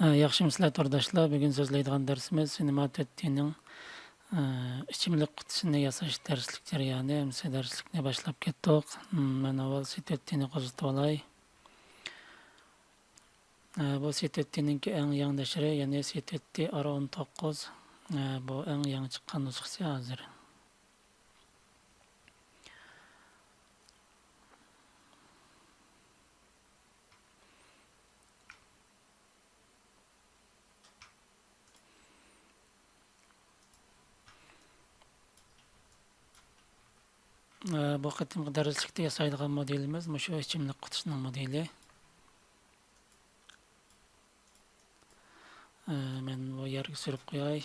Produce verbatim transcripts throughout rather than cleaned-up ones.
ئە، ياخشىمۇسىلەر تورداشلار؟ بۈگۈن سۆزلەيدىغان دەرسىمىز سىنېما تۆت دىنىڭ، ئە، ئىچىملىك قۇتىسىنى ياساش دەرسلىك جەريانى. ئەمسە دەرسلىكنى باشلاپ كەتتۇق. م، مەن ئاۋۋال سى تۆت دىنى قوزغىتىۋالاي. ئە، بۇ سى تۆت دىنىڭكى ئەڭ يېڭى نەشرى، يەنى سى تۆت دى ئار ئون توققۇز. ئە، بۇ ئەڭ يېڭى چىققان نۇسخىسى ھازىر. ئە، بۇ قېتىمقى دەرسلىكتە ياسايدىغان مودېلىمىز مۇشۇ ئىچىملىك قۇتىسىنىڭ مودېلى. ئە، مەن بۇ يەرگە سۈرۈپ قوياي.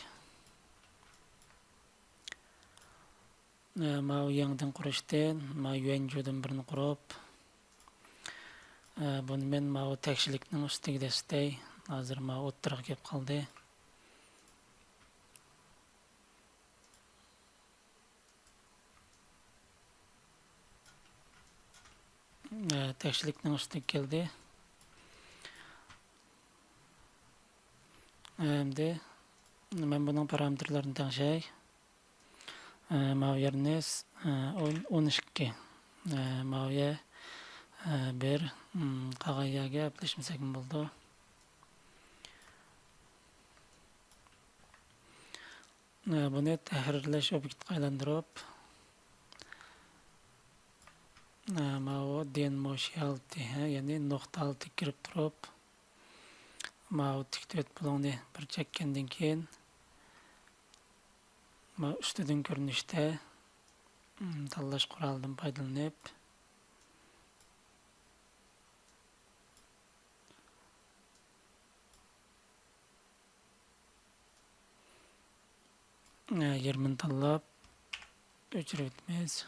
ئە، ماۋۇ يېڭىدىن قۇرۇشتىن، ماۋۇ يۈەنجۇدىن بىرنى قۇرۇپ، ئە، بۇنى مەن ماۋۇ تەكشىلىكنىڭ ئۈستىگە دەسسىتەي. ھازىر ماۋۇ ئوتتۇرىغا كېلىپ قالدى. ئە، تەكشىلىكنىڭ ئۈستىگە كەلدى. ئەمدى مەن بۇنىڭ پارامېتىرلىرىنى تەڭشەي. ئە، ماۋۇ يەرنى س-، ئە، ئون، ئون ئىككى. ئە، ماۋۇ يەر، ئە، بىر، م، قالغان يەرگە ئەپلەشمىسەكمۇ بولىدۇ. ئە، بۇنى تەھرىرلەش ئوبيېكتىغا ئايلاندۇرۇپ، ئە، ماۋۇ دىنموشى ھالىتى، ھە، يەنى نۇقتا ھالىتىگە كىرىپ تۇرۇپ، ماۋۇ تىك تۆت بۇلۇڭنى بىر چەككەندىن كېيىن، ماۋۇ ئۈستىدىن كۆرۈنۈشتە، م، تاللاش قورالىدىن پايدىلىنىپ، ئە، يېرىمىنى تاللاپ ئۆچۈرۈۋېتىمىز.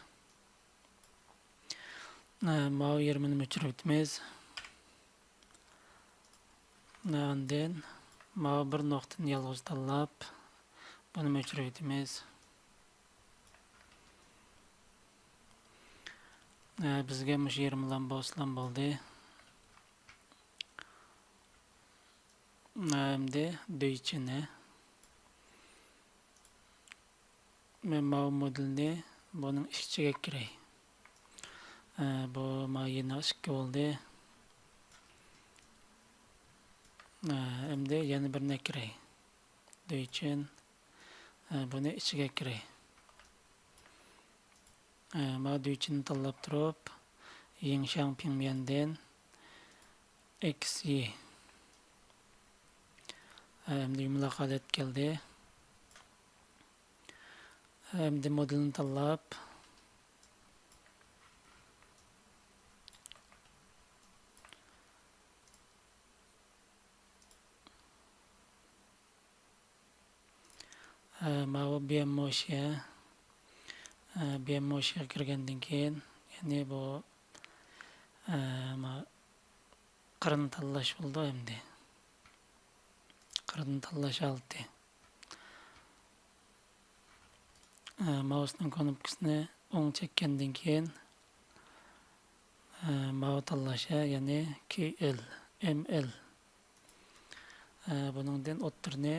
ئە، ماۋۇ يېرىمىنى ئۆچۈرۈۋېتىمىز. ئاندىن ماۋۇ بىر نۇقتىنى يالغۇز تاللاپ، بۇنىمۇ ئۆچۈرۈۋېتىمىز. ئە، بىزگە مۇشۇ يېرىملام بولسىلا بولدى. ئەمدى دۈيچىنى. مەن ماۋۇ مودېلنى بۇنىڭ ئىچىگە كىرەي. ئە، بۇ ما يەنە ئىككى بولدى. ئە، ئەمدى يەنە بىرنى كىرەي. دۈيچىن. ئە، بۇنى ئىچىگە كىرەي. ئە، ما دۈيچىنى تاللاپ تۇرۇپ، يىڭشاڭ پىڭميەندىن ئېكس يى. ئە، ئەمدى يۇمىلاق ھالەت كەلدى. ئەمدى مودېلنى تاللاپ، ئە، ماۋۇ بىيەنموشيە، ئە، بىيەنموشيەگە كىرگەندىن كېيىن، يەنى بۇ، ئە، ما-، قىرىنى تاللاش بولىدۇ ئەمدى. قىرىنى تاللاش ھالىتى. ئە، ماۋۇسنىڭ كۇنۇپكىسىنى ئوڭ چەككەندىن كېيىن، ئە، ماۋۇ تاللاش، يەنى كيۇ ئېل، ئېم ئېل. ئە، بۇنىڭدىن ئوتتۇرىنى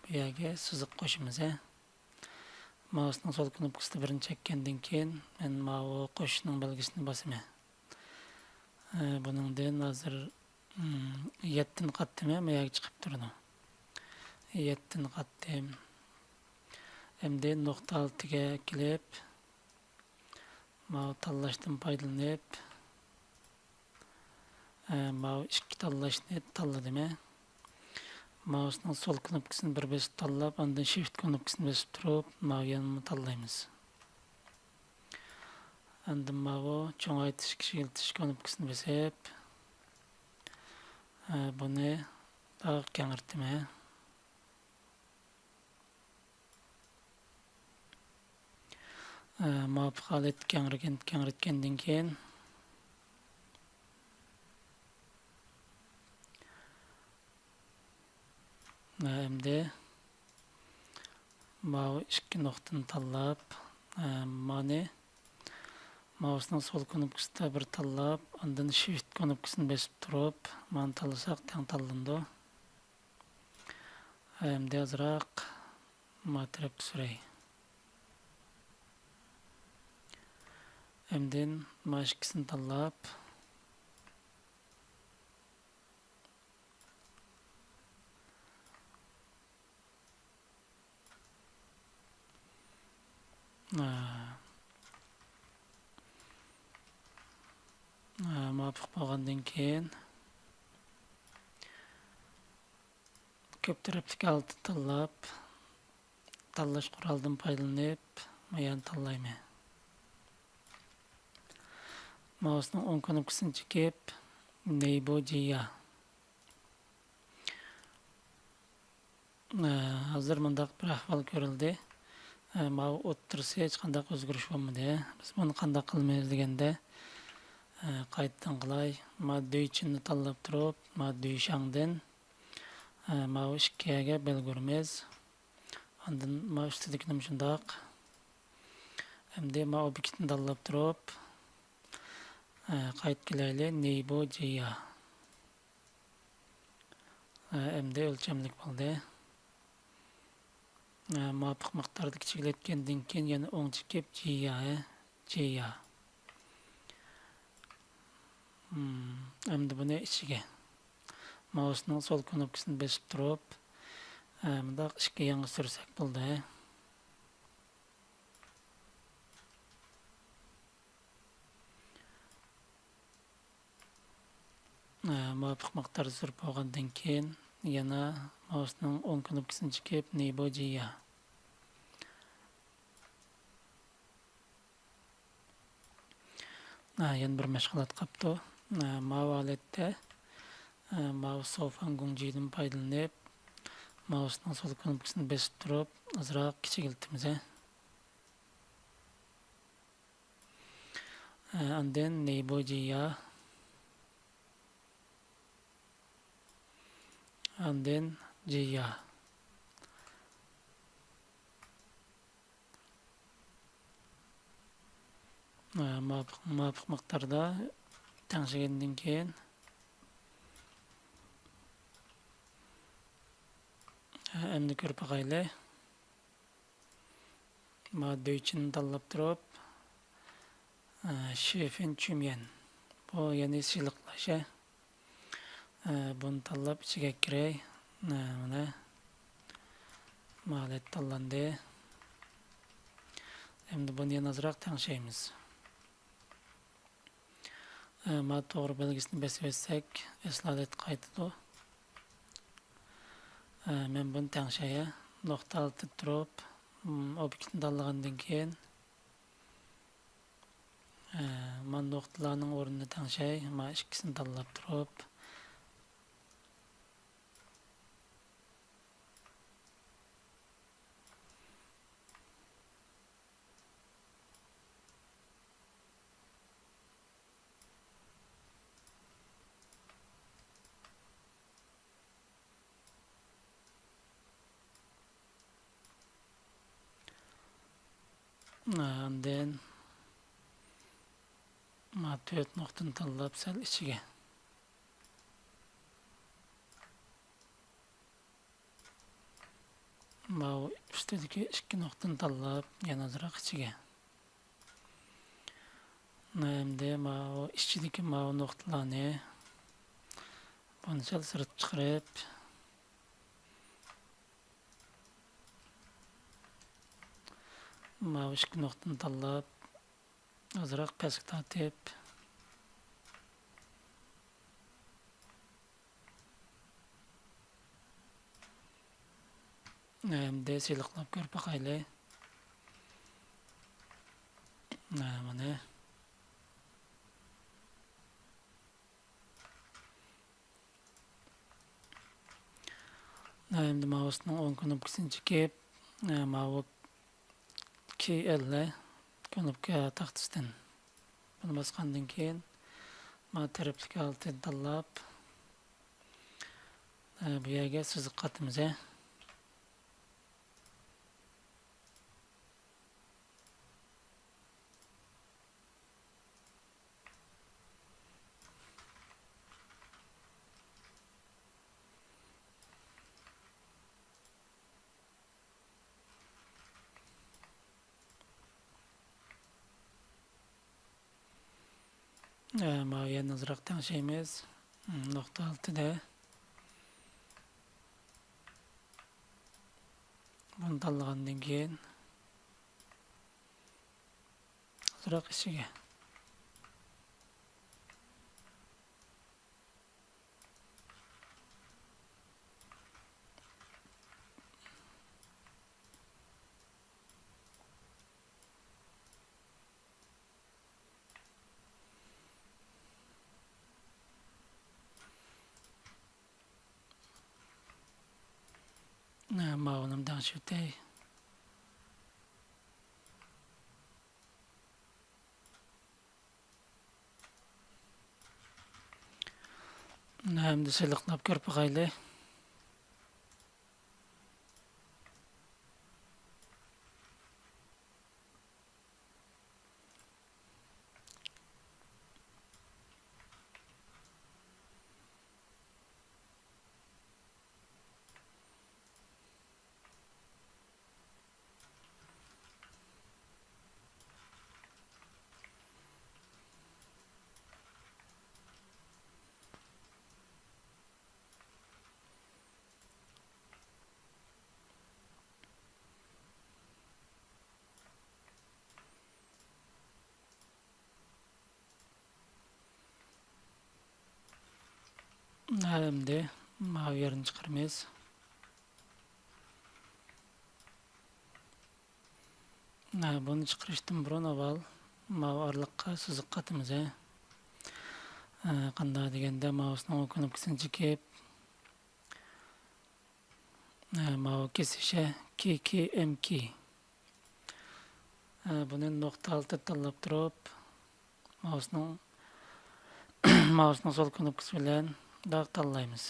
بۇ يەرگە سىزىق قوشىمىز، ھە. ماۋۇسنىڭ سول كۇنۇپكىسىدا بىرنى چەككەندىن كېيىن، مەن ماۋۇ قوشۇشنىڭ بەلگىسىنى باسىمەن. ئە، بۇنىڭدىن ھازىر، ئىم، يەتتىنى قاتتىمەن، ما يەرگە چىقىپ تۇرىدۇ. يەتتىنى قاتتىم. ئەمدى نۇقتا ھالىتىگە كېلىپ، ماۋۇ تاللاشتىن پايدىلىنىپ، ئە، ماۋۇ ئىككى تاللاشنى تاللىدىم، ھە. ماۋۇسنىڭ سول كۇنۇپكىسىنى بىر بېسىپ تاللاپ، ئاندىن شىفت كۇنۇپكىسىنى بېسىپ تۇرۇپ، ماۋۇ يەنىمۇ تاللايمىز. ئاندىن ماۋۇ چوڭايتىش، كىچىكلىتىش كۇنۇپكىسىنى بېسىپ، ئە، بۇنى تېخى كەڭرىتىمەن. ئە، مۇۋاپىق ھالەتتە كەڭرىگەن-، كەڭرىتكەندىن كېيىن، ئە، ئەمدى ماۋۇ ئىككى نۇقتىنى تاللاپ، ئە، مانى ماۋۇسنىڭ سول كۇنۇپكىسىدا بىر تاللاپ، ئاندىن شىفت كۇنۇپكىسىنى بېسىپ تۇرۇپ، مانى تاللىساق تەڭ تاللىنىدۇ. ئەمدى ئازراق ما تەرەپكە سۈرەي. ئەمدى ما ئىككىسىنى تاللاپ، مۇۋاپىق بولغاندىن كېيىن، كۆپ تەرەپلىك ھالەتنى تاللاپ، تاللاش قورالىدىن پايدىلىنىپ، مۇيەنى تاللايمەن. مائۇسنىڭ ئوڭ كۇنۇپكىسىنى چېكىپ، نېيبۇ جىيا. ھازىر مۇنداق بىر ئەھۋال كۆرۈلدى. ماۋۇ ئوتتۇرىسى ھېچقانداق ئۆزگىرىش بولمىدى. بىز بۇنى قانداق قىلىمىز دېگەندە، قايتىدىن قىلاي. ما دۈيچىننى تاللاپ تۇرۇپ، ما دۈيشاڭدىن، ماۋۇ ئىككى يەرگە بەلگە ئۇرىمىز. ئاندىن ما ئۈستىدىكىنىمۇ شۇنداق. ئەمدى ما ئوبيېكتنى تاللاپ تۇرۇپ، قايتىپ كېلەيلى. نېيبۇ جىيا. ئەمدى ئۆلچەملىك بولدى. مۇۋاپىق مىقداردا كىچىكلەتكەندىن كېيىن يەنە ئوڭ چېكىپ جىيا، جىيا. ئەمدى بۇنى ئىچىگە، مائۇسنىڭ سول كۇنۇپكىسىنى بېسىپ تۇرۇپ، مۇنداق ئىككى يانغا سۈرسەك بولدى. مۇۋاپىق مىقداردا سۈرۈپ بولغاندىن كېيىن، يەنە مائۇسنىڭ ئوڭ كۇنۇپكىسىنى چېكىپ، نېيبۇ جىيا. يەنە بىر مەشغۇلات قاپتۇ. ماۋۇ ھالەتتە، ماۋۇ سوفاڭ گۇڭجىدىن پايدىلىنىپ، مائۇسنىڭ سول كۇنۇپكىسىنى بېسىپ تۇرۇپ، ئازراق كىچىكلىتىمىز. ئاندىن نېيبۇ جىيا. ئاندىن جىيا. مۇۋاپىق، مۇۋاپىق مىقداردا تەڭشىگەندىن كېيىن، ئەمدى كۆرۈپ باقايلى. ما دۆيچىنى تاللاپ تۇرۇپ، شىفېن چۈميەن. بۇ يەنى سىلىقلاش. بۇنى تاللاپ ئىچىگە كىرەي. مانا، مۇ ھالەت تاللاندى. ئەمدى بۇنى يەنە ئازراق تەڭشەيمىز. ما توغرا بەلگىسىنى بېسىۋەتسەك، ئەسلى ھالەتكە قايتىدۇ. مەن بۇنى تەڭشەي. نۇقتا ھالىتىدە تۇرۇپ، ئوبيېكتنى تاللىغاندىن كېيىن، ما نۇقتىلارنىڭ ئورنىنى تەڭشەي. ما ئىككىسىنى تاللاپ تۇرۇپ، ئاندىن ما تۆت نۇقتىنى تاللاپ سەل ئىچىگە. ماۋۇ ئۈستىدىكى ئىككى نۇقتىنى تاللاپ، يەنە ئازراق ئىچىگە. ئەمدى ماۋۇ ئىچىدىكى ماۋۇ نۇقتىلارنى بۇنى سەل سىرتقا چىقىرىپ، ماۋۇ ئىككى نۇقتىنى تاللاپ، ئازراق پەسكە تارتىپ، ئەمدى سىلىقلاپ كۆرۈپ باقايلى. مانا. ئەمدى مائۇسنىڭ ئوڭ كۇنۇپكىسىنى چېكىپ، ماۋۇ كىي ئېل كۇنۇپكا تاختىسىدىن بۇنى باسقاندىن كېيىن، ما تەرەپلىك ھالىتىنى تاللاپ، بۇ يەرگە سىزىق قاتىمىز. ئە، ماۋۇ يەرنى ئازراق تەڭشەيمىز. نۇقتا ئالتىدە. بۇنى تاللىغاندىن كېيىن ئازراق ئىچىگە. ماۋۇنىمۇ تەڭشىۋېتەي. ئەمدى سىلىقلاپ كۆرۈپ باقايلى. ئەمدى ماۋۇ يەرنى چىقىرىمىز. بۇنى چىقىرىشتىن بۇرۇن ئاۋۋال ماۋۇ ئارىلىققا سىزىق قاتىمىز. قانداق دېگەندە، ماۋۇسنىڭ ئوڭ كۇنۇپكىسىنى چېكىپ، ماۋۇ كېسىشە كېي كېي ئېم كېي. بۇنى نۇقتا ئالتە تاللاپ تۇرۇپ، ماۋۇسنىڭ، ماۋۇسنىڭ سول كۇنۇپكىسى بىلەن داق تاللايمىز.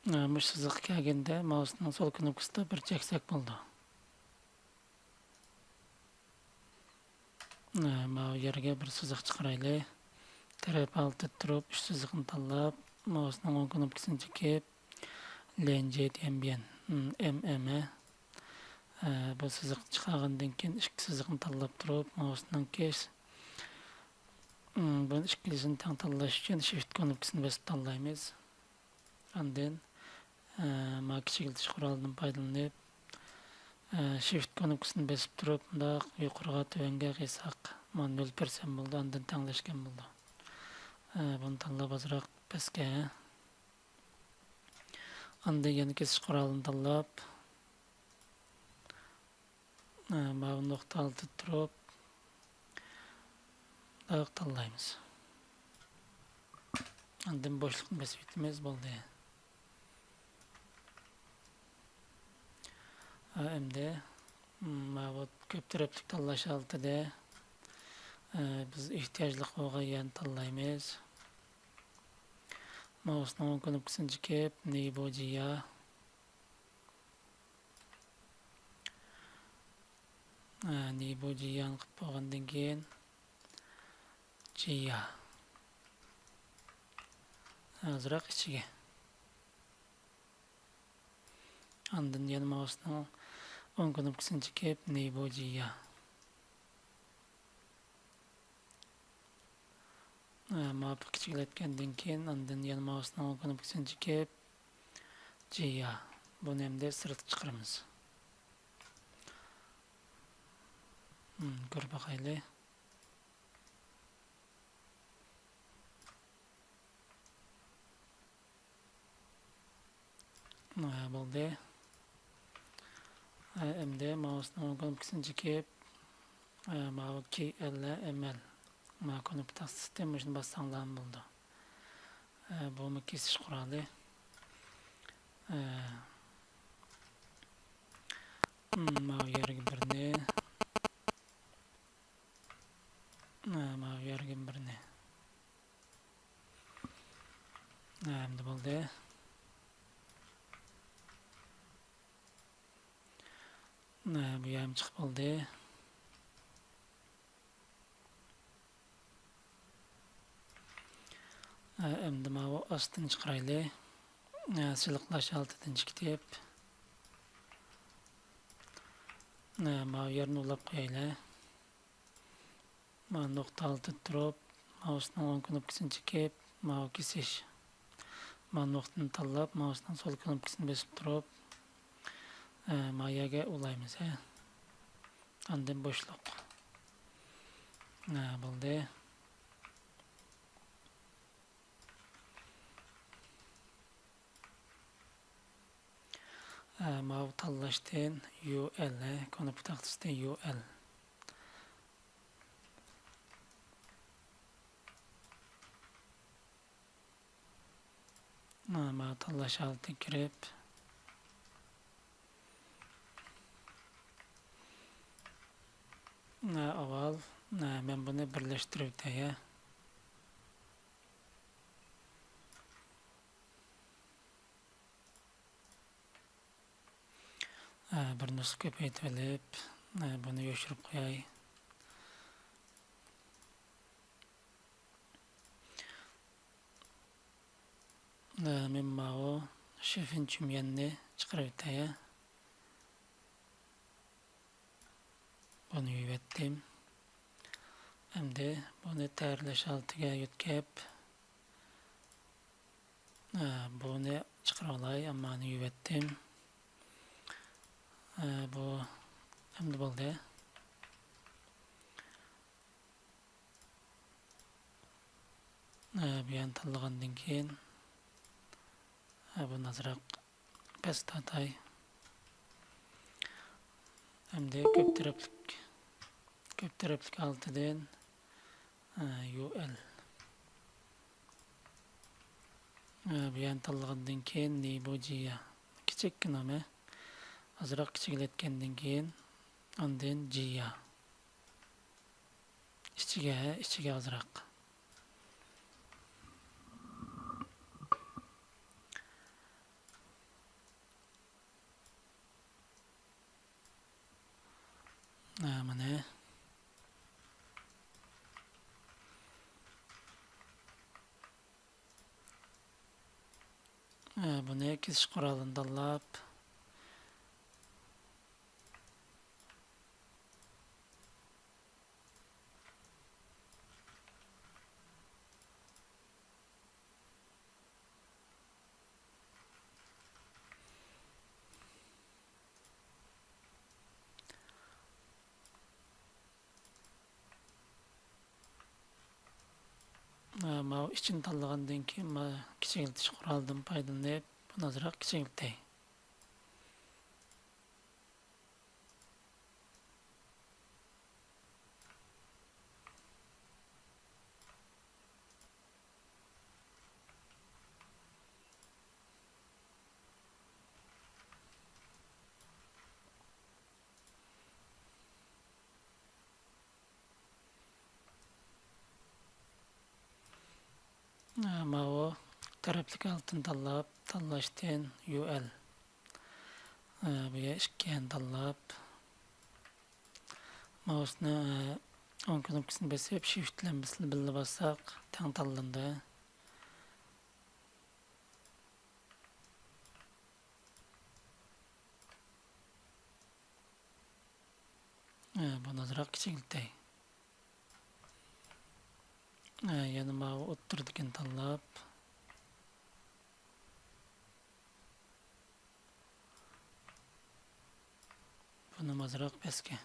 مۇشۇ سىزىققا كەلگەندە ماۋۇسنىڭ سول كۇنۇپكىسىدا بىر چەكسەك بولىدۇ. ماۋۇ يەرگە بىر سىزىق چىقىرايلى. تەرەپ ئالتىدا تۇرۇپ، ئۈچ سىزىقنى تاللاپ، ماۋۇسنىڭ ئوڭ كۇنۇپكىسىنى چېكىپ، ليەنجيې ديەنبيەن، ئېم ئېم ئە. بۇ سىزىقنى چىقارغاندىن كېيىن، ئىككى سىزىقنى تاللاپ تۇرۇپ، ماۋۇسنىڭكى، بۇ ئىككىلىسىنى تەڭ تاللاش ئۈچۈن شىفت كۇنۇپكىسىنى بېسىپ تاللايمىز. ئاندىن، ئە، مانا كىچىكلىتىش قورالىدىن پايدىلىنىپ، ئە، شىفت كۇنۇپكىسىنى بېسىپ تۇرۇپ، مۇنداق يۇقىرىغا، تۆۋەنگە قىيساق، مانا نۆل پىرسەنت بولىدۇ، ئاندىن تەڭلەشكەن بولىدۇ. ئە، بۇنى تاللاپ ئازراق پەسكە. ئاندىن يەنە كېسىش قورالىنى تاللاپ، ماۋۇ نۇقتا ئالدىدا تۇرۇپ، مۇنداق تاللايمىز. ئاندىن بوشلۇقنى بېسىپ ئۆتىمىز، بولدى. ئەمدى ماۋۇ كۆپ تەرەپلىك تاللاش ھالىتىدە، بىز ئېھتىياجلىق بولغان يەرنى تاللايمىز. ماۋۇسنىڭ ئوڭ كۇنۇپكىسىنى چېكىپ، نىبۇجيا. نىبۇجيانى قىلىپ بولغاندىن كېيىن، جيا. ئازراق ئىچىگە. ئاندىن يەنە ماۋۇسنىڭ ئوڭ كۇنۇپكىسىنى چېكىپ، نىبۇجيا. ماۋۇ كىچىكلەتكەندىن كېيىن، ئاندىن يەنە ماۋۇسنىڭ ئوڭ كۇنۇپكىسىنى چېكىپ، جيا. بۇنى ئەمدى سىرتقا چىقىرىمىز. كۆرۈپ باقايلى. بولدى. ئەمدى ماۋۇسنىڭ ئوڭ كۇنۇپكىسىنى چېكىپ، ماۋۇ كېي ئېل ئېم ئېل. ماۋۇ كۇنۇپكا تاختىسى، مۇشۇنى باسساڭلارمۇ بولىدۇ. بۇمۇ كېسىش قورالى. ماۋۇ يەرگە بىرنى. ماۋۇ يەرگە بىرنى. ئەمدى بولدى. بۇ يەرمۇ چىقىپ بولدى. ئەمدى ماۋۇ ئاستىنى چىقىرايلى. سىلىقلاش ھالىتىدىن چىقىتىپ. ماۋۇ يەرنى ئۇلاپ قويايلى. مانا نۇقتا ئالدىدا تۇرۇپ، ماۋۇسنىڭ ئوڭ كۇنۇپكىسىنى چېكىپ، ماۋۇ كېسىش. مانا نۇقتىنى تاللاپ، ماۋۇسنىڭ سول كۇنۇپكىسىنى بېسىپ تۇرۇپ، ئە، ما يەرگە ئۇلايمىز، ھە. ئاندىن بوشلۇق. ھە، بولدى. ئە، ماۋۇ تاللاشتىن يۇ ئېل، ھە، كۇنۇپكا تاختىسىدىن يۇ ئېل. مانا تاللاش ھالىتىگە كىرىپ، ئاۋۋال مەن بۇنى بىرلەشتۈرۈۋېتەي. بىر نۇسخا كۆپەيتىۋېلىپ، بۇنى يوشۇرۇپ قوياي. مەن ماۋۇ شىفىن چۈميەننى چىقىرىۋېتەي. بۇنى يۇيۇۋەتتىم. ئەمدى بۇنى تەييارلاش ھالىتىگە يۆتكەپ، بۇنى چىقىرىۋالاي، ئەمما يۇيۇۋەتتىم. بۇ ئەمدى بولدى. بۇ يەرنى تاللىغاندىن كېيىن، بۇنى ئازراق پەس تارتاي. ئەمدى كۆپ تەرەپلىك، كۆپ تەرەپلىك ھالىتىدىن، يۇ ئېل. بۇ يەرنى تاللىغاندىن كېيىن، نىبۇجىيا. كىچىككىنە، ئازراق كىچىكلەتكەندىن كېيىن، ئاندىن جىيا. ئىچىگە، ئىچىگە ئازراق. ھە، مانا. ھە، بۇنى كېسىش قورالىنى تاللاپ، ماۋۇ ئىچىنى تاللىغاندىن كېيىن، مانا كىچىكلىتىش قورالىدىن پايدىلىنىپ، بۇنى ئازراق كىچىكلىتەي. ماۋۇ تەرەپلىك ھالىتىنى تاللاپ، تاللاشتىن يۇ ئېل. بۇ يەر ئىككىنى تاللاپ، ماۋۇسنى ئوڭ كۇنۇپكىسىنى بېسىپ، شىفت بىلەن بىللە باسساق، تەڭ تاللىنىدۇ. بۇنى ئازراق كىچىكلىتەي. يەنە ماۋۇ ئوتتۇرىدىكىنى تاللاپ، بۇنى ئازراق پەسكە.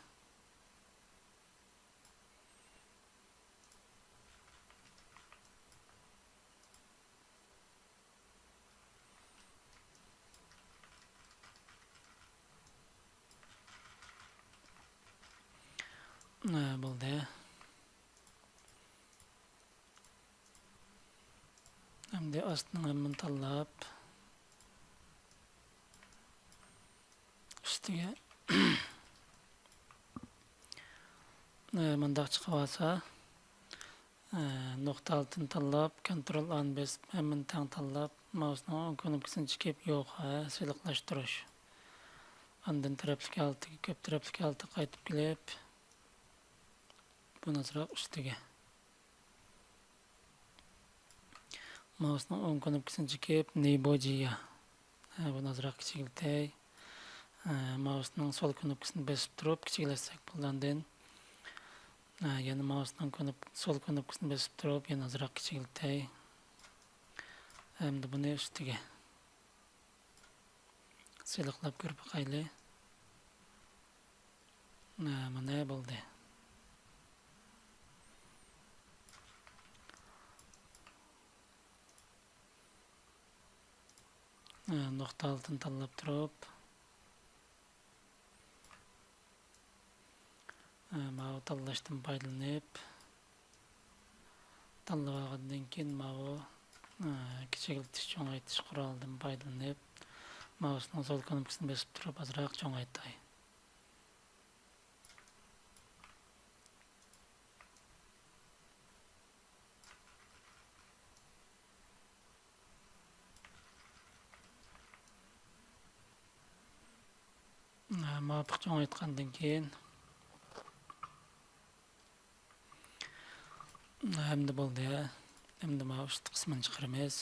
ھە، بولدى. ئەمدى ئاستىنىڭ ھەممىنى تاللاپ، ئۈستىگە مۇنداق چىقىۋالسا، نۇقتا ئالدىنى تاللاپ، كونترول ئانى بېسىپ، ھەممىنى تەڭ تاللاپ، ماۋۇسنىڭ ئوڭ كۇنۇپكىسىنى چېكىپ، يوق، ھە، سىلىقلاشتۇرۇش. ئاندىن تەرەپلىك ھالىتىگە، كۆپ تەرەپلىك ھالىتىگە قايتىپ كېلىپ، بۇنى ئازراق ئۈستىگە. ماۋۇسنىڭ ئوڭ كۇنۇپكىسىنى چېكىپ، نىبوجىيا. ھە، بۇنى ئازراق كىچىكلىتەي. ئە، مائۇسنىڭ سول كۇنۇپكىسىنى بېسىپ تۇرۇپ كىچىكلەتسەك بولىدۇ. ئاندىن، ئە، يەنە مائۇسنىڭ كۇنۇپ-، سول كۇنۇپكىسىنى بېسىپ تۇرۇپ يەنە ئازراق كىچىكلىتەي. ئەمدى بۇنى ئۈستىگە سىلىقلاپ كۆرۈپ باقايلى. ئە، مانا بولدى. ئە، نۇقتا ھالىتىنى تاللاپ تۇرۇپ، ئە، ماۋۇ تاللاشتىن پايدىلىنىپ، تاللىۋالغاندىن كېيىن ماۋۇ، ئە، كىچىكلىتىش، چوڭايتىش قورالىدىن پايدىلىنىپ، مائۇسنىڭ سول كۇنۇپكىسىنى بېسىپ تۇرۇپ ئازراق چوڭايتاي. مۇۋاپىق چوڭايتقاندىن كېيىن، ئەمدى بولدى. ئەمدى ماۋۇ ئۈستى قىسمىنى چىقىرىمىز.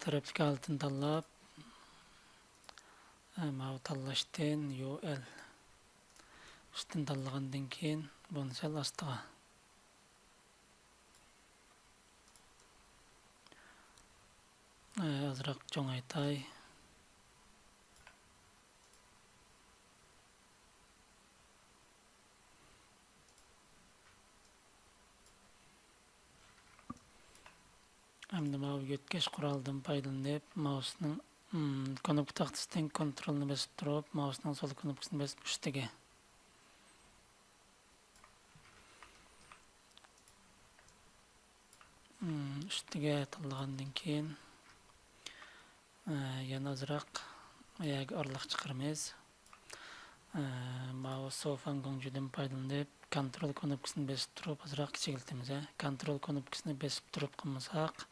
تەرەپلىك ھالىتىنى تاللاپ، ماۋۇ تاللاشتىن يۇ ئېل ئۈستىنى تاللىغاندىن كېيىن، بۇنى سەل ئاستىغا، ئازراق چوڭايتاي. ئەمدى ماۋۇ يۆتكەش قورالىدىن پايدىلىنىپ، مائۇسنىڭ، ئىم، كۇنۇپكا تاختىسىدىن كونترولنى بېسىپ تۇرۇپ، مائۇسنىڭ سول كۇنۇپكىسىنى بېسىپ ئۈستىگە. ئىم، ئۈستىگە تاللىغاندىن كېيىن، ئە، يەنە ئازراق يەرگە ئارىلىق چىقىرىمىز. ئە، ماۋۇ سوفان گۇڭجۈدىن پايدىلىنىپ، كونترول كۇنۇپكىسىنى بېسىپ تۇرۇپ، ئازراق كىچىكلىتىمىز، ھە. كونترول كۇنۇپكىسىنى بېسىپ تۇرۇپ قىلمىساق،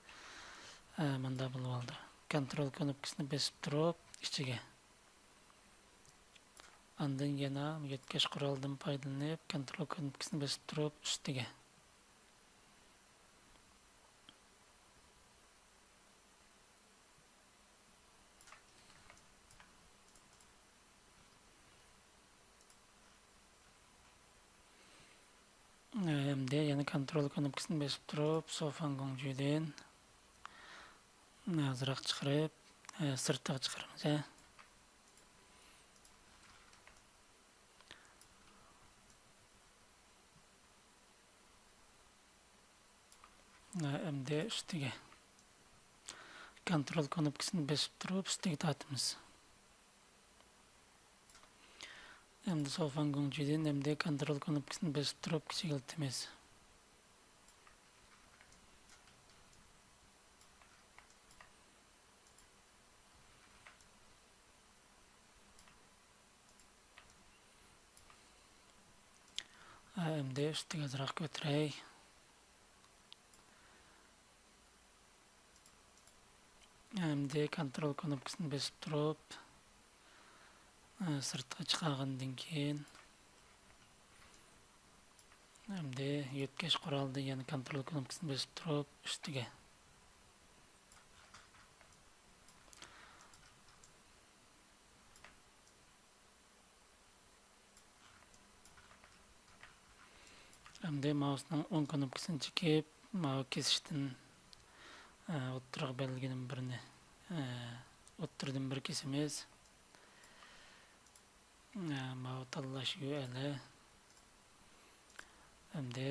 ئە، مۇنداق بولۇۋالىدۇ. كونترول كۇنۇپكىسىنى بېسىپ تۇرۇپ، ئىچىگە. ئاندىن يەنە يۆتكەش قورالىدىن پايدىلىنىپ، كونترول كۇنۇپكىسىنى بېسىپ تۇرۇپ، ئۈستىگە. ئەمدى يەنە كونترول كۇنۇپكىسىنى بېسىپ تۇرۇپ، سوفان گۇڭجۈدىن ئازراق چىقىرىپ، سىرتىغا چىقىرىمىز. ئەمدى ئۈستىگە كونترول كۇنۇپكىسىنى بېسىپ تۇرۇپ، ئۈستىگە تارتىمىز. ئەمدى سوفان گۇڭجۈدىن ئەمدى كونترول كۇنۇپكىسىنى بېسىپ تۇرۇپ كىچىكلىتىمىز. ئەمدى ئۈستىگە ئازراق كۆتۈرەي. ئەمدى كونترول كۇنۇپكىسىنى بېسىپ تۇرۇپ، ئە، سىرتقا چىقارغاندىن كېيىن، ئەمدى يۆتكەش قورالىدا يەنە كونترول كۇنۇپكىسىنى بېسىپ تۇرۇپ، ئۈستىگە. ئەمدى مائۇسنىڭ ئوڭ كۇنۇپكىسىنى چېكىپ، ماۋۇ كېسىشتىن، ئە، ئوتتۇرىغا بەلگىنىڭ بىرىنى، ئە، ئوتتۇرىدىن بىر كېسىمىز. ئە، ماۋۇ تاللاش يۇ ئېل. ئەمدى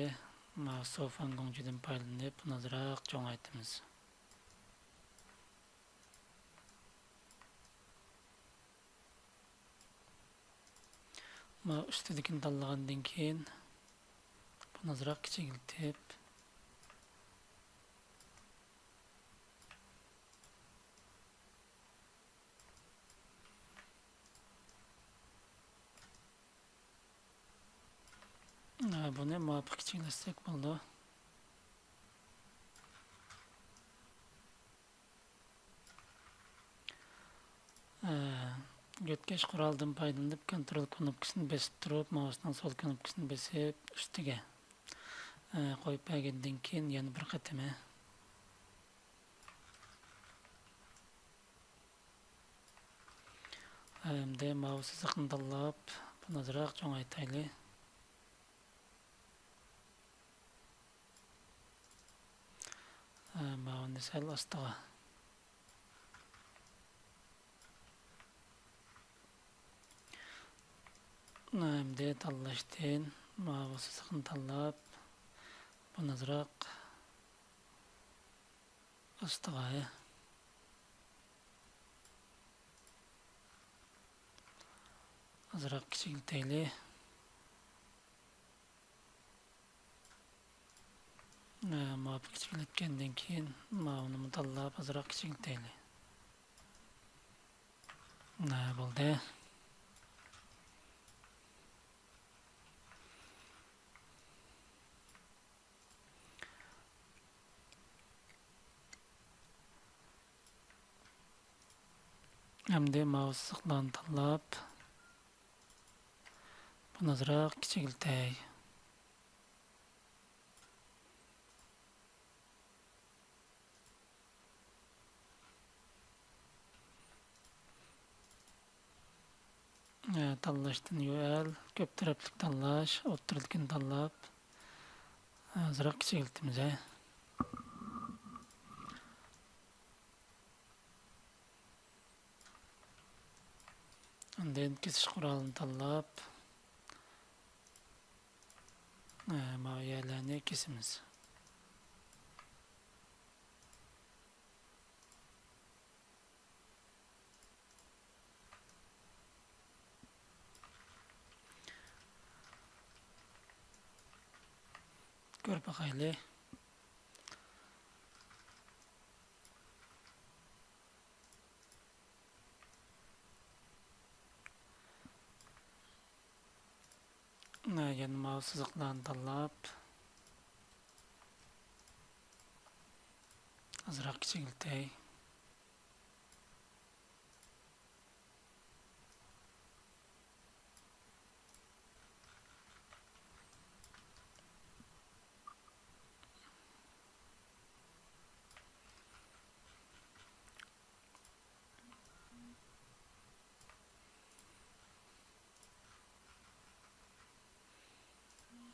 ماۋۇ سوفان گۇڭجىدىن پايدىلىنىپ، بۇنى ئازراق چوڭايتىمىز. مانا ئۈستىدىكىنى تاللىغاندىن كېيىن، بۇنى ئازراق كىچىكلىتىپ، بۇنى مۇۋاپىق كىچىكلەتسەك بولىدۇ. ئە، يۆتكەش قورالىدىن پايدىلىنىپ، كونترول كۇنۇپكىسىنى بېسىپ تۇرۇپ، مائۇسنىڭ سول كۇنۇپكىسىنى بېسىپ، ئۈستىگە، ئە، قويۇپ بەرگەندىن كېيىن يەنە بىر قېتىمى. ئەمدى ماۋۇ سىزىقنى تاللاپ، بۇنى ئازراق چوڭايتايلى. ماۋۇنى سەل ئاستىغا. ئەمدى تاللاشتىن ماۋۇ سىزىقنى تاللاپ، بۇنى ئازراق ئاستىغا، ئازراق كىچىكلىتەيلى. ماۋۇ كىچىكلەتكەندىن كېيىن ماۋۇنىمۇ تاللاپ ئازراق كىچىكلىتەيلى. بولدى. ئەمدى ماۋۇ سىزىقلارنى تاللاپ، بۇنى ئازراق كىچىكلىتەي. تاللاشتىن يۆل، كۆپ تەرەپلىك تاللاش، ئوتتۇرىدىكىنى تاللاپ، ئازراق كىچىكلىتىمىز. ئاندىن كېسىش قورالىنى تاللاپ، ماۋۇ يەرلەرنى كېسىمىز. كۆرۈپ باقايلى. يەنە ماۋۇ سىزىقلارنى تاللاپ، ئازراق كىچىكلىتەي.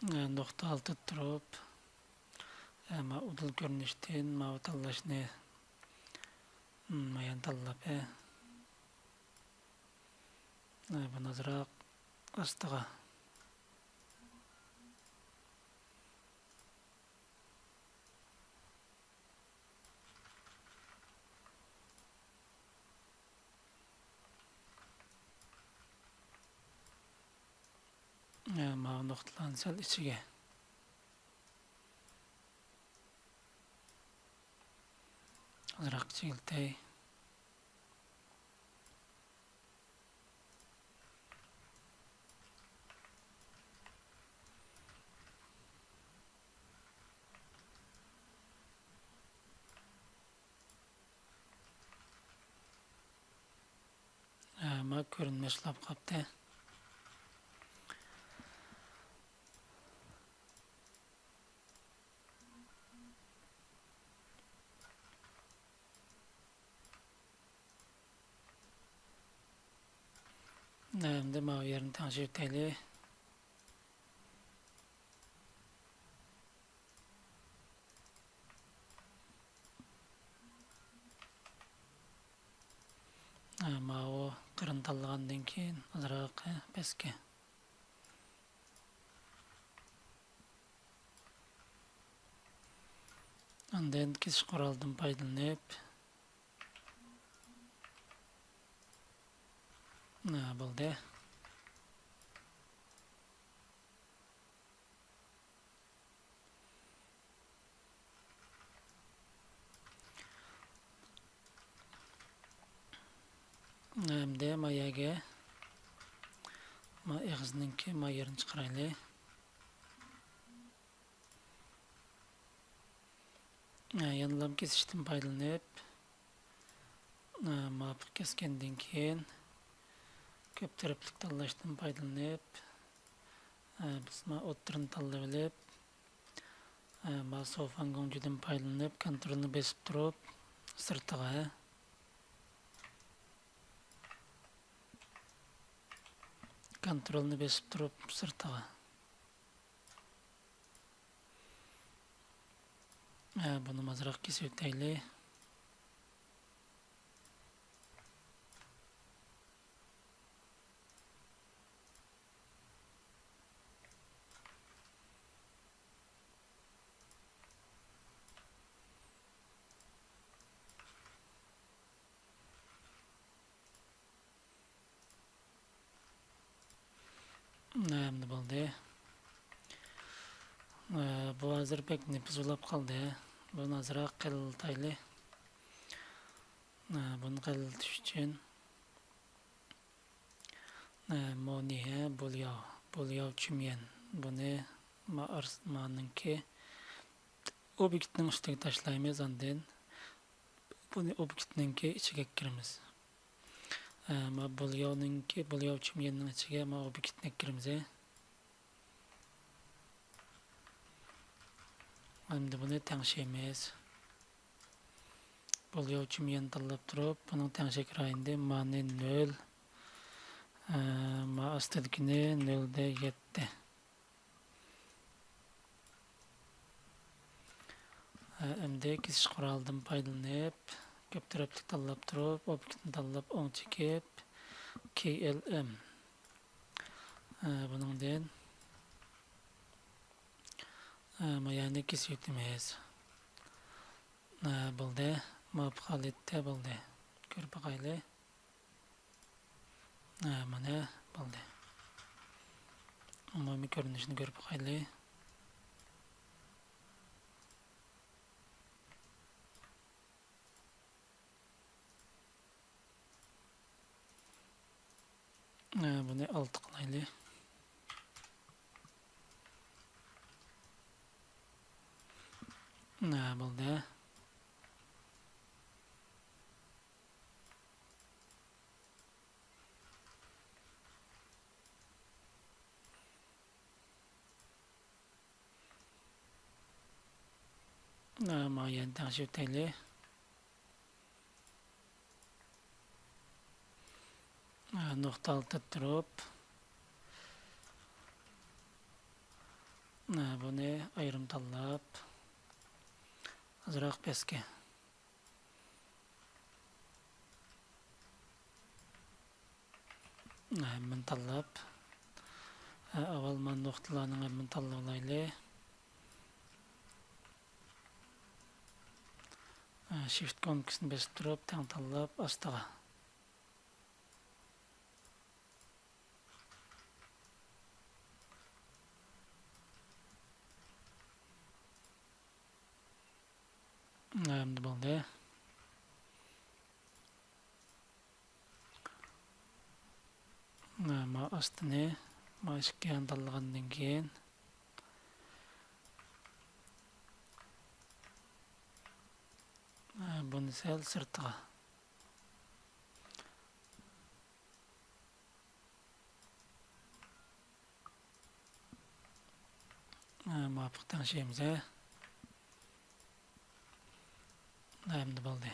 نۇقتا ئالتىدا تۇرۇپ، ماۋۇ ئۇدۇل كۆرۈنۈشتىن ماۋۇ تاللاشنى، مايان تاللاپ، بۇنى ئازراق ئاستىغا. ماۋۇ نۇقتىلارنى سەل ئىچىگە. ئازراق كىچىكلىتەي. ئەمما كۆرۈنمەسلەپ قاپتى. ئەمدى ماۋۇ يەرنى تەڭشىۋېتەيلى. ماۋۇ قىرىنى تاللىغاندىن كېيىن ئازراق پەسكە. ئاندىن كېسىش قورالىدىن پايدىلىنىپ، ھە، بولدى. ئەمدى ما يەرگە، ما ئېغىزنىڭكى ما يېرىنى چىقىرايلى. يەنىلا كېسىشتىن پايدىلىنىپ، مۇۋاپىق كەسكەندىن كېيىن، كۆپ تەرەپلىك تاللاشتىن پايدىلىنىپ، بىز ما ئوتتۇرىنى تاللىۋېلىپ، ما سوفاڭ گۇڭجىدىن پايدىلىنىپ، كونترولنى بېسىپ تۇرۇپ، سىرتىغا، كونترولنى بېسىپ تۇرۇپ سىرتىغا. ھە، بۇنى ئازراق كېسىۋېتەيلى. ئەمدى بولدى. ئە، بۇ ھازىر بەك نېپىز بولاپ قالدى. بۇنى ئازراق قېلىنلىتايلى. ئە، بۇنى قېلىنلىتىش ئۈچۈن، ئە، مونىھە بولياۋ، بولياۋ چۈميەن. بۇنى ما-، ئارس-، مانىڭكى ئوبيېكتنىڭ ئۈستىگە تاشلايمىز، ئاندىن بۇنى ئوبيېكتنىڭكى ئىچىگە ئەكىرىمىز. ئە، ما بولياۋنىڭكى، بولياۋ چۈميەننىڭ ئىچىگە ما ئوبيېكتنى ئەكىرىمىز. ئەمدى بۇنى تەڭشەيمىز. بولياۋ چۈميەن تاللاپ تۇرۇپ، بۇنىڭ تەڭشەك رايونى مانى نۆل، ئە، ما ئاستىدىكىنى نۆل دە يەتتە. ئەمدى كېسىش قورالىدىن پايدىلىنىپ، كۆپ تەرەپلىك تاللاپ تۇرۇپ، ئوبيېكتنى تاللاپ ئوڭ چېكىپ، كي ئېل ئېم. بۇنىڭدىن، يەنى كېسىۋېتىمىز. بولدى. مۇۋاپىق ھالەتتە بولدى. كۆرۈپ باقايلى. ھە، مانا بولدى. ئومۇمىي كۆرۈنۈشىنى كۆرۈپ باقايلى. ھە، بۇنى ئالتە قىلايلى. ھە، بولدى. مانا يەنە تەڭشىۋېتەيلى. نۇقتا ئالتىدا تۇرۇپ، بۇنى ئايرىم تاللاپ، ئازراق پەسكە. ھەممىنى تاللاپ، ئاۋۋال مانا نۇقتىلارنىڭ ھەممىنى تاللاۋالايلى. شىفت كنوپكىسىنى بېسىپ تۇرۇپ، تەڭ تاللاپ، ئاستىغا. ئەمدى بولدى. ما ئاستىنى، ما ئىككىنى تاللىغاندىن كېيىن، بۇنى سەل سىرتىغا. مۇۋاپىق تەڭشەيمىز، ھە. ئەمدى بولدى.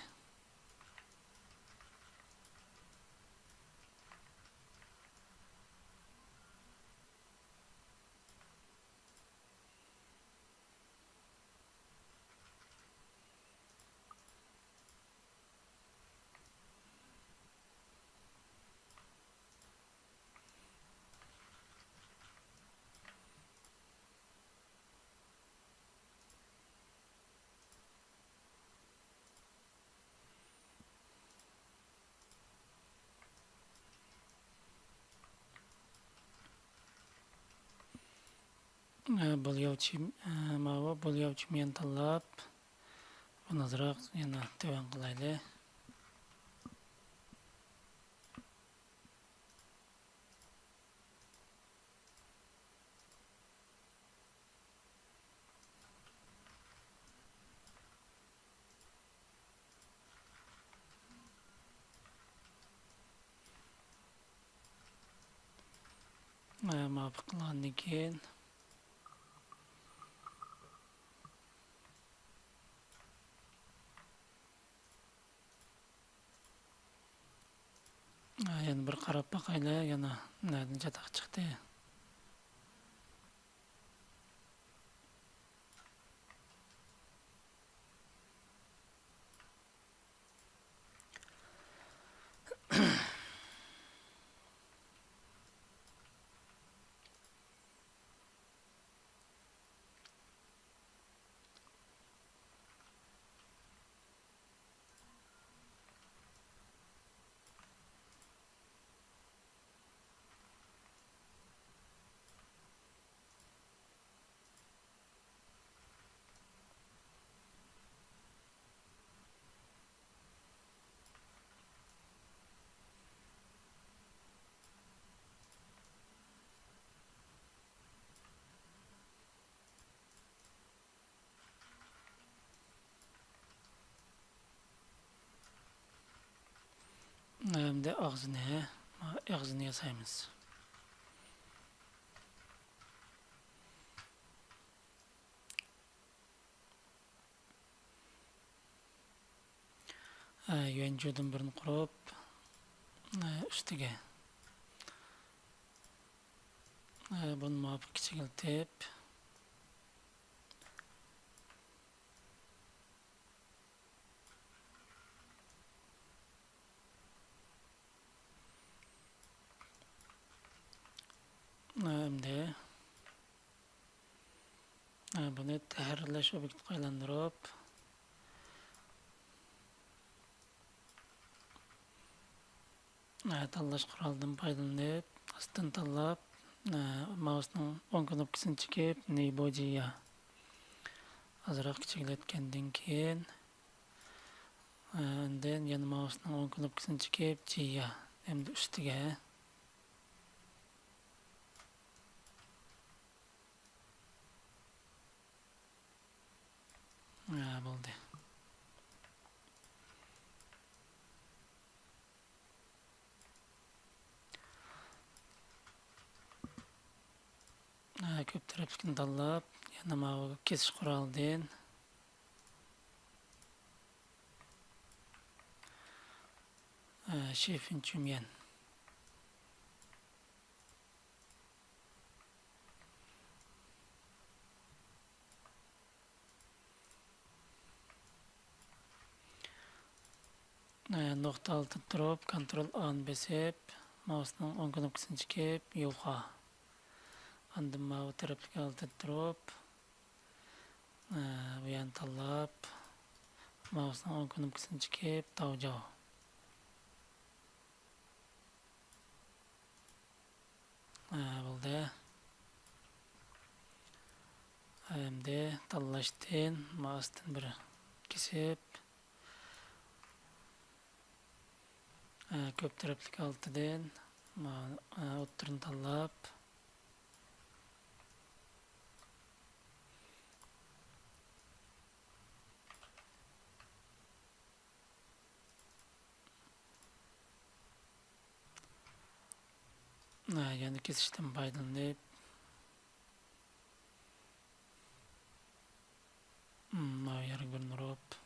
بولياۋ چۈم-، ماۋۇ بولياۋ چۈميەن تاللاپ، بۇنى ئازراق يەنە تۆۋەن قىلايلى. مۇۋاپىق قىلغاندىن كېيىن، يەنە بىر قاراپ باقايلى، يەنە نەدىن چاتاق چىقتى. ئەمدى ئاغزىنى، ئاغزىنى ياسايمىز. يۈەنجۇدىن بىرنى قۇرۇپ، ئۈستىگە بۇنى مۇۋاپىق كىچىكلىتىپ، ئەمدى بۇنى تەھرىرلەش ئوبيېكتىغا ئايلاندۇرۇپ، تاللاش قورالىدىن پايدىلىنىپ، ئاستىن تاللاپ، مائۇسنىڭ ئوڭ كنوپكىسىنى چېكىپ، نىبوجىيا ئازراق كىچىكلەتكەندىن كېيىن، ئاندىن يەنە مائۇسنىڭ ئوڭ كنوپكىسىنى چېكىپ، جىيا، ئەمدى ئۈستىگە. ھە، بولدى. ھە، كۆپ تەرەپلىكنى تاللاپ، يەنە ماۋۇ كېسىش قورالىدىن، ھە، شىفىن چۈميەن. نۇقتا ئالدىدا تۇرۇپ، كونترول ئانى بېسىپ، مائۇسنىڭ ئوڭ كنوپكىسىنى چېكىپ، يۇخا. ئاندىن ماۋۇ تەرەپلىك ئالدىدا تۇرۇپ، بۇ يەرنى تاللاپ، مائۇسنىڭ ئوڭ كنوپكىسىنى چېكىپ، داۋجاۋ. ھە، بولدى. ئەمدى تاللاشتىن مائۇستىن بىر كېسىپ، ھە، كۆپ تەرەپلىك ئالتىدىن ما-، ھە، ئوتتۇرىنى تاللاپ، ھە، يەنە كېسىشتىن پايدىلىنىپ، مم، ماۋۇ يەرگە بىرنى ئۇرۇپ،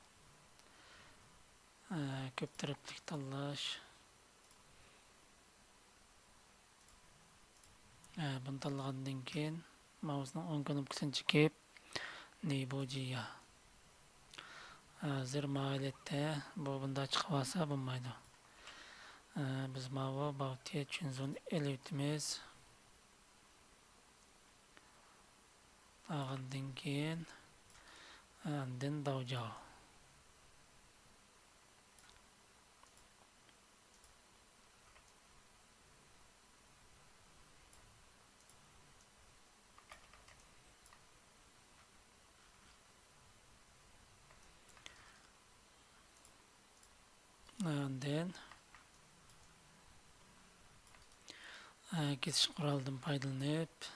ھە، كۆپ تەرەپلىك تاللاش. ھە، بۇنى تاللىغاندىن كېيىن، مائۇسنىڭ ئوڭ كنوپكىسىنى چېكىپ، نىبوجىيا. ھازىر ماۋۇ ھالەتتە بۇ بۇنداق چىقىۋالسا بولمايدۇ. ھە، بىز ماۋۇ باۋتيې چۈنزۇنى ئېلىۋېتىمىز. ئالغاندىن كېيىن، ئاندىن داۋجاۋ. ئاندىن، ئە، كېسىش قورالىدىن پايدىلىنىپ،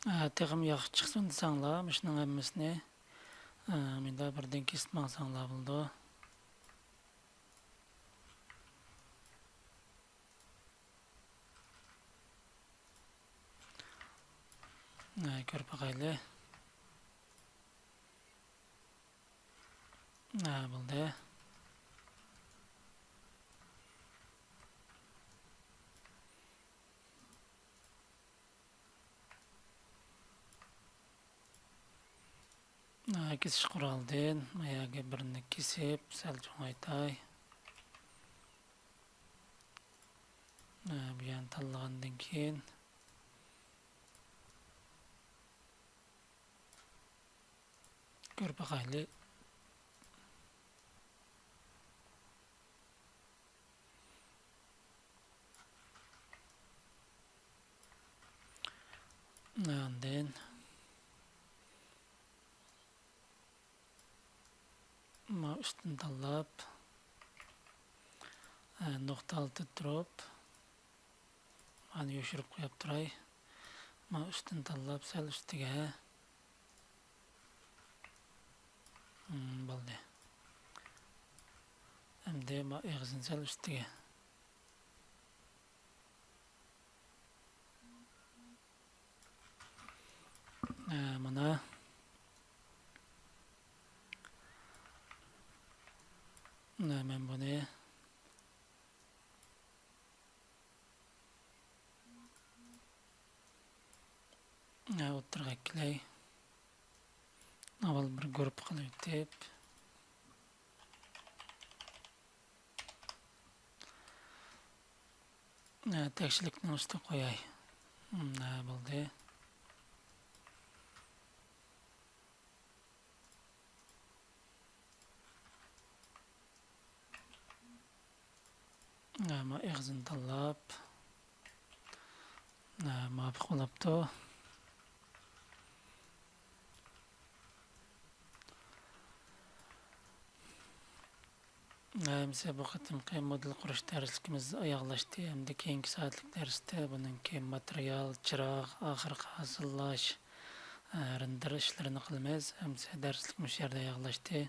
ئە، تېخىمۇ ياخشى چىقسۇن دېسەڭلار، مۇشۇنىڭ ھەممىسىنى، ئە، مۇنداق بىردىن كېسىپ ماڭساڭلار بولىدۇ. ئە، كۆرۈپ باقايلى. ئە، بولدى. ئە، كېسىش قورالىدىن ما يەرگە بىرنى كېسىپ، سەل چوڭايتاي. ئە، بۇ يەرنى تاللىغاندىن كېيىن، كۆرۈپ باقايلى. ئاندىن ما ئۈستىنى تاللاپ، ئە، نۇقتا ئالدىدا تۇرۇپ، مانا يوشۇرۇپ قويۇپ تۇراي. ما ئۈستىنى تاللاپ، سەل ئۈستىگە. مم، بولدى. ئەمدى ما ئېغىزىنى سەل ئۈستىگە. ئە، مانا. مانا مەن بۇنى ئوتتۇرىغا ئەكىلەي. ئاۋۋال بىر گۇرۇپپا قىلىۋېتىپ. تەكشىلىكنىڭ ئۈستىگە قوياي. بولدى. ما ئېغىزىنى تاللاپ، مۇۋاپىق بولاپتۇ. ئەمىسە بۇ قېتىمقى مودېل قۇرۇش دەرسلىكىمىز ئاياغلاشتى. ئەمدى كېيىنكى سائەتلىك دەرستە بۇنىڭكى ماتېرىيال، چىراغ، ئاخىرقى ھازىرلاش، رېندېر ئىشلىرىنى قىلىمىز. ئەمىسە دەرسلىك مۇشۇ يەردە ئاياغلاشتى.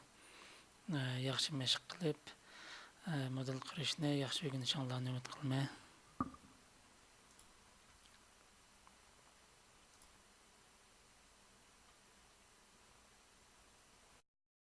ياخشى مەشىق قىلىپ، مودېل قۇرۇشنى ياخشى ئۆگىنىشىڭلارنى ئۈمىد قىلىمەن.